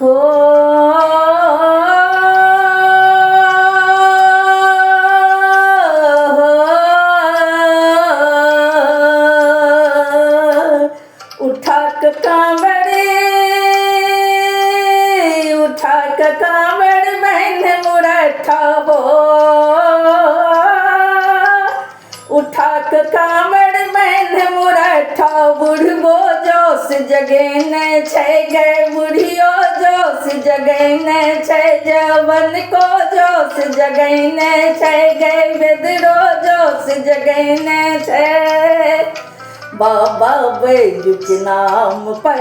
हो उठा कऽ काँवर, उठा कऽ काँवर बान्हि मुरठा हो, उठा कऽ काँवर बान्हि मुरठा, बुढ़बो जोश जगेने छै गै, बुढ़ियो जोश जगेने छै, जवन को जोश जगेने छै गै, बेदरो जोश जगेने छै। बाबा बैजुक नाम पर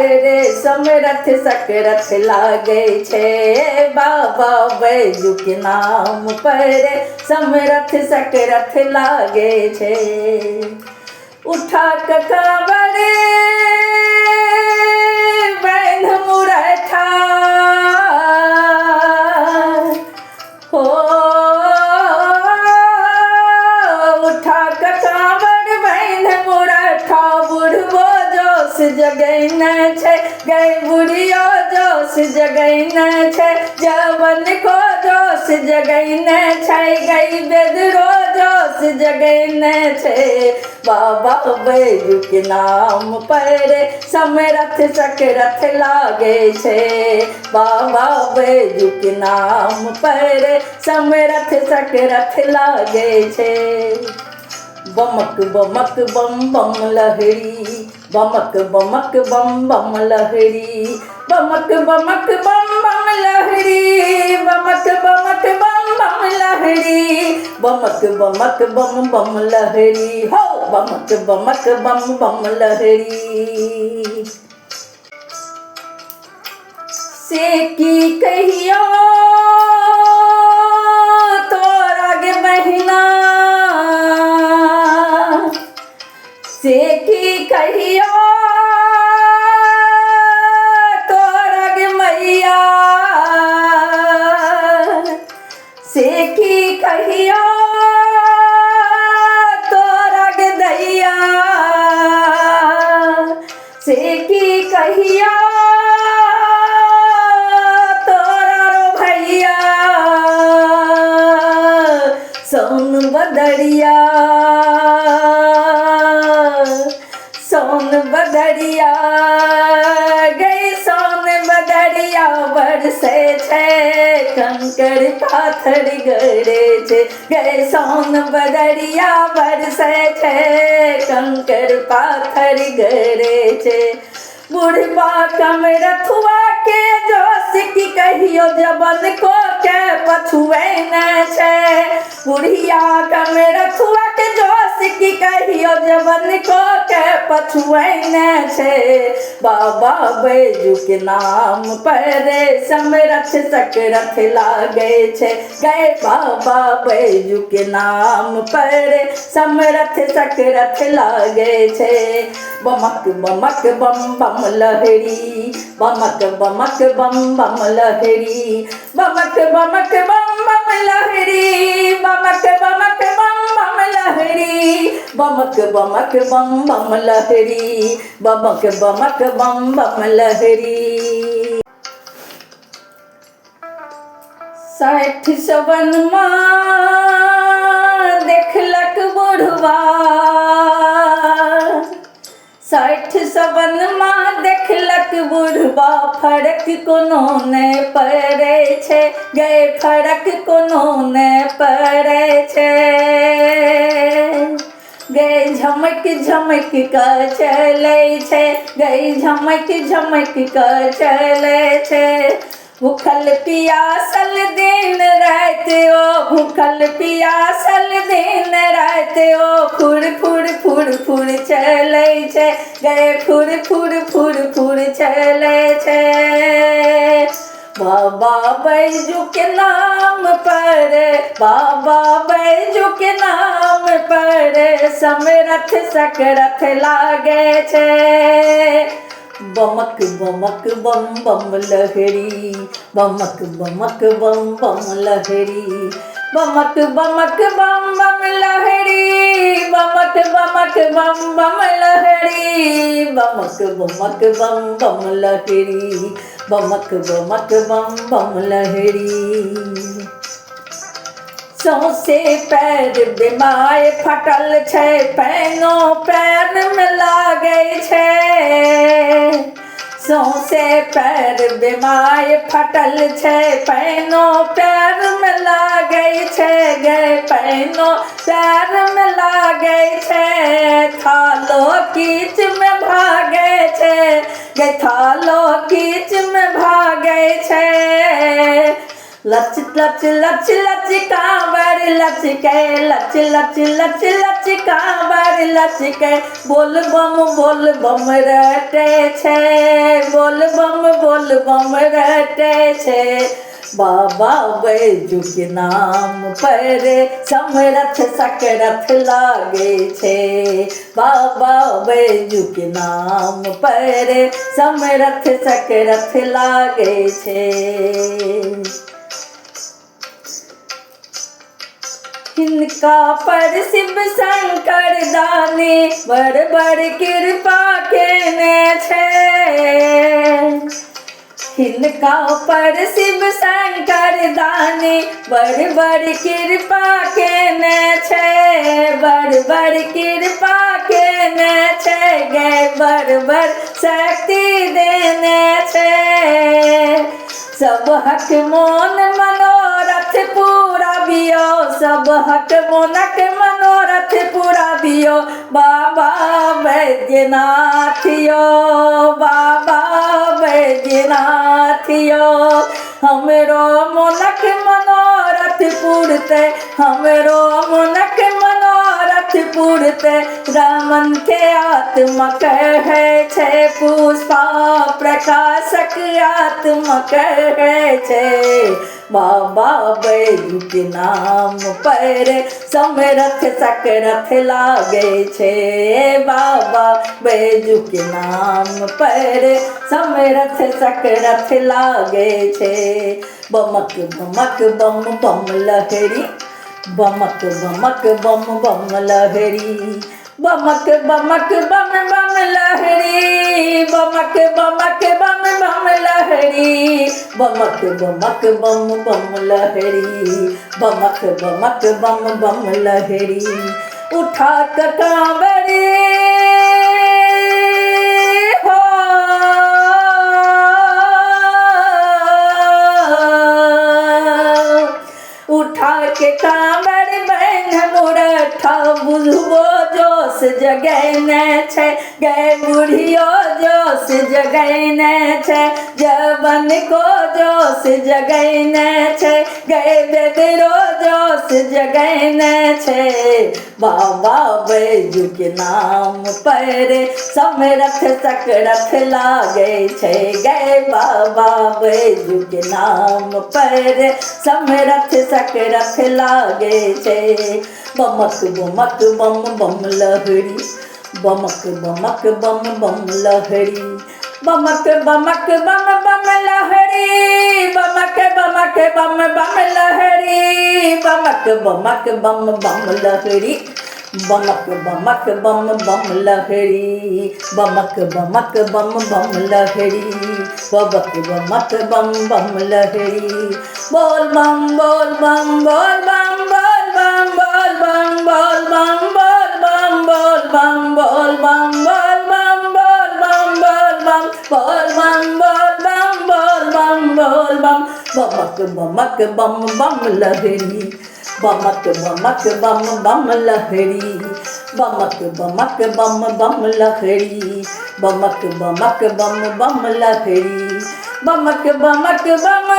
समरथ सकरथ लागै छै, बाबा बैजुक नाम पर समरथ सकरथ लागै छै। उठा कऽ काँवर बान्हि मुरठा हो, उठा कऽ काँवर बान्हि मुरठा, बुढ़बो जोश जगैने छै गै, बुढ़ियो जोश जगैने छै, जवन को जोश जगैने छै गै, बेदरो जोश जगैने छै। बाबा बैजुक नाम पर समरथ सकरथ लागै छै, बाबा बैजुक नाम पर समरथ सकरथ लागै छै। बमक बमक बम बम लहरी, बमक बमक बम बम लहरी, बमक बमक बम बम लहरी, बमक बमक बम बम लहरी, बमक बमक बम बम लहरी हो, बमक बमक बम बम लहरी। से की कहियो तोरा गे बहिना, से की कहियो तोरा गे मैया, से की कहियो तोरा गे दैया, से की कहियो तोरा रो भैया, सोन बदरिया, सोन बदरिया गई, सोन बदरिया बरसे छै, कंकड़ पाथर गड़े छै गए, सोन बदरिया बरसे छै, कंकड़ पाथर गड़े छै। बुढ़बा कमरथुआ के जोश की कहियो जबन को के पछुए न छै, बुढ़िया कमरथुआ के जोश की कहियो जबन को के पछुए न छै। बाबा बैजुक नाम पर समरथ सकरथ लागै छै गए, बाबा बैजुक नाम पर समरथ सकरथ लागै छै। बमक बमक बम बम लहरी, बमक बमक बम बम लहरी, बमक बमक बम बम लहरी, बमक बमक बम बम लहरी, बमक बमक बम बम लहरी, बमक बमक बम बम लहरी। 60 सवनमा देखलक बुढ़वा, 60 सवनमा देखलक बुढ़वा, फरक कोनो नहि पड़ै छै गै, फरक कोनो नहि पड़ै छै गै, झमकि झमकि कऽ चलै छै गै, झमकि झमकि कऽ चलै छै। भूखल पियासल दिन राति ओ, भूखल पियासल दिन राति ओ, फुर फुर फुर फुर चलै छै गै, फुर फुर फुर फुर चलै छै। बाबा बैजू के नाम पर, बाबा बैजू के नाम पर समरथ सकरथ लागै छै। बमक बमक बम बम लहरी, बमक बमक बम बम लहरी, बमक बमक बम बम लहरी, बमक बमक बम बम लहरी, बमक बमक बम बम लहरी, बमक बमक बम बम लहरी। सौंसे पैर बेमाय फटल छै, पैनो पैरमे लागै छै। सौंसे पैर बेमाय फटल छै, पैनो पैरमे लागै छै गे, पैनो पैरमे लागै छै। थालो कीचमे भागै छै गे, थालो कीचमे भागै छै। लच लच लच लच कांवर लचके, लच लच लच लच कांवर लचके। बोल बम बोल बम रटे छै, बोल बम बोल बम रटे छै। बाबा बैजूके नाम पर समरथ सकरथ लागै छै। बाबा बैजूके नाम पर समरथ सकरथ लागै छै। हिनका पर शिव शंकर दानी बड़ बड़ कृपा केने छै। हिनका पर शिव शंकर दानी बड़ बड़ कृपा केने छै, बड़ बड़ कृपा केने छै गे, बड़ बड़ शक्ति देने छै। सबहक मोन मनोरथ पूराबियौ, सबहक मोनक मनोरथ पूराबियौ। बाबा बैद्यनाथ यौ, बाबा बैद्यनाथ यौ। हमरो मोनक मनोरथ पूरतै, हमरो मोनक मनोरथ पूरतै। रमन के आत्मा कहै छै, पुष्पा प्रकाशक आत्मा कहै छै। बाबा बैजूके नाम पर समरथ सकरथ लागै छै। बाबा बैजूके नाम पर समरथ सकरथ लागै छै। बमक बमक बम बम लहरी, बमक बमक बम बम लहरी। बमक बमक बम बम लहरी, बमक बमक बम बम लहरी। बमक बमक बम बम लहरी, बमक बमक बम बम लहरी। उठा कऽ कांवर हो, उठा के कांवर बन्ह मुरठा, बुझबो जोश जगैने छै गे, बुढ़ियो जोश जगैने छै। जवन को जोश जगैने छै गे, बेदरो जोश जगैने छै। बाबा बैजूके नाम पर समरथ सकरथ लागै छै गे। बाबा बैजूके नाम पर समरथ सकरथ लागै छै। बमक बमक बम बम लहरी, बमक बमक बम बम लहरी। बमक बमक बम बम लहरी, बमक बमक बम बम लहरी। बमक बमक बम बम लहरी, बमक बमक बम बम लहरी। बमक बमक बम बम लहरी, बमक बमक बम बम लहरी। बोल बम बोल बम बोल बम बोल बम बोल बम बोल बम बोल बम बोल बम बोल बम बोल बम बोल बम बोल बम बोल बम बोल बम बोल बम बोल बम। बमक बमक बम बम लहरी, बमक बमक बम बम लहरी। बमक बमक बम बम लहरी, बमक बमक बम बम लहरी। बमक बमक बम